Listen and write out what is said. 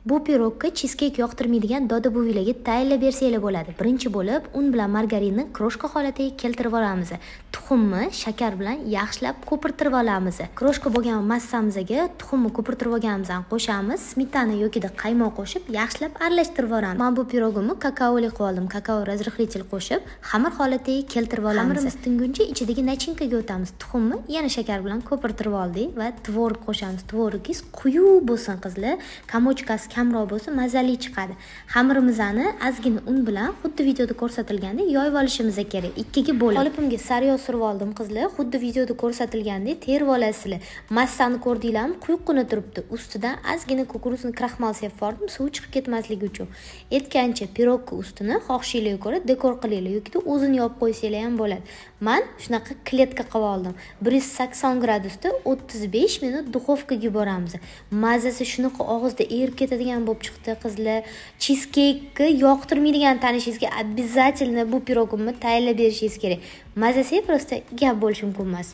Bu pirogga cheesecake yoqtirmaydigan doda buvilarga tayinlab bersanglar bo'ladi. Birinchi bo'lib un bilan margarinni крошка holatiga keltirib olamiz. Tuxumni shakar bilan yaxshilab ko'pirtirib olamiz. Крошка bo'lgan massamizga tuxumni ko'pirtirib olganimizni qo'shamiz. Smetana yokida qaymoq qo'shib, yaxshilab aralashtirib yuboramiz. Men bu pirogimni kakaoli qilib oldim. Kakao разрыхлитель qo'shib, xamir holatiga keltirib olamiz. Xamirimiz tinguncha ichidagi начинка ga o'tamiz. Tuxumni yana shakar bilan ko'pirtirib oldik va tvorog qo'shamiz. Tvorogingiz quyuq bo'lsin, qizlar. Комочка si kamroq bo'lsa, mazali chiqadi. Xamirimizni ozgina un bilan, xuddi videoda ko'rsatilgandek, yoyib olishimiz kerak. Ikkiga bo'lib. Qolipimga sariyog' surib oldim, qizlar. Xuddi videoda ko'rsatilgandek terib olasizlar. Massani ko'rdinglarmi? Quyuqqina turibdi. Ustidan ozgina кукурузный kraxmal sepib yubordim, suvi chiqib ketmasligi uchun. Aytgancha, pirogni ustini xohishinglarga ko'ra dekor qilinglar yoki o'zini yopib qo'ysanglar ham bo'ladi. Man shunaqa клетка qilib oldim. 180 gradusda 35 minut duxovkaga yuboramiz. Mazasi shunaqa og'izda erib ketadigan bo'lib chiqdi, qizlar. Cheesecake yoqtirmaydigan tanishingizga обязательно bu pirogimni tayinlab berishingiz kerak. Mazasi просто gap bo'lishi mumkin emas.